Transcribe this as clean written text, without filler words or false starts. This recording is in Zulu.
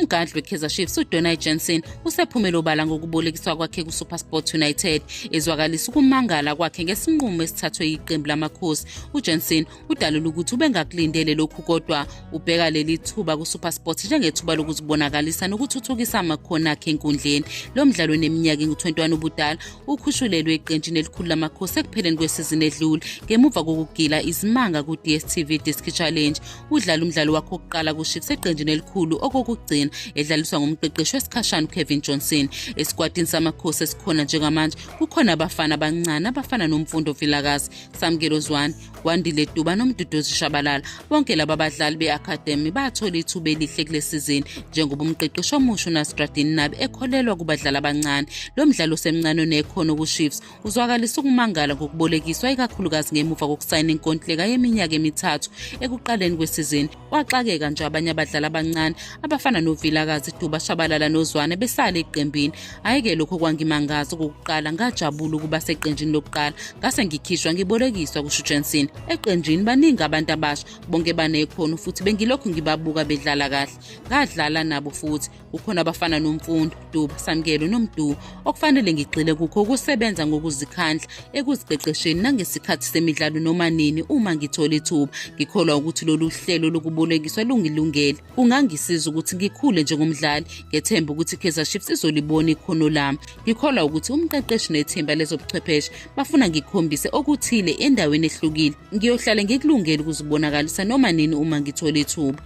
Umgadli weKaizer Chiefs uDonny Jansen usephumele obala ngokubolekiswa kwakhe kuSuperSport United, ezwakalisa ukumangala kwakhe ngesinqumo esithathwe yiqembu lamakhosi. UJansen udalula ukuthi ubengakulindele lokhu kodwa ubheka leli thuba kuSuperSport njengethuba lokuzibonakalisa nokuthuthukisa amakhono akhe enkundleni. Lo mdlalo oneminyaka engu-21 ubudala ukhushulelwe eqenjini elikhulu lamakhosi ekupheleni kwesizini edlule ngemuva kokugila izimanga ku-DStv Diski Challenge. Udlala umdlalo wakhe wokuqala kuChiefs eqenjini elikhulu okokugcina edlaliswa ngumqeqeshi wesikhashana uCavin Johnson. Esikwatini samakhosi esikhona njengamanje kukhona abafana abancane abafana noMfundo Vilakazi, Samkelo Zwane, Wandile Duba noMduduzi Shabalala. Bonke laba badlali be-academy bathola ithuba elihle kule sizini njengoba umqeqeshi omusha uNasreddine Nabi ekholelwa kubadlali abancane. Lo mdlalo osemncane onekhono kuChiefs uzwakalisa ukumangala ngokubolekiswa ikakhulukazi ngemuva kokusayina inkontileka yeminyaka emithathu ekuqaleni kwesizini. Waxakeka nje abanye abadlali abancane abafana noVilakazi, Duba, Shabalala noZwane besale eqembini. Hhayi-ke lokho kwangimangaza okokuqala, ngajabula ukuba seqenjini lokuqala ngase ngikhishwa ngibolekiswa, kusho uJansen. Eqenjini baningi abantu abasha, bonke banekhono futhi bengilokhu ngibabuka bedlala kahle. Ngadlala nabo futhi kukhona abafana noMfundo, Duba, Samkelo noMdu. Okufanele ngigxile kukho ukusebenza ngokuzikhandla ekuziqeqesheni nangesikhathi semidlalo noma nini uma ngithola ithuba. Ngikholwa ukuthi lolu hlelo lokubolekiswa lungilungele, kungangisiza ukuthi ngikhule njengomdlali. Ngethemba ukuthi iKaizer Chiefs izolibona ikhono lami. Ngikholwa ukuthi umqeqeshi nethimba lezobuchwepheshe bafuna ngikhombise okuthile endaweni ehlukile. Ngiyohlale ngikulungele ukuzibonakalisa noma nini uma ngithola ithuba.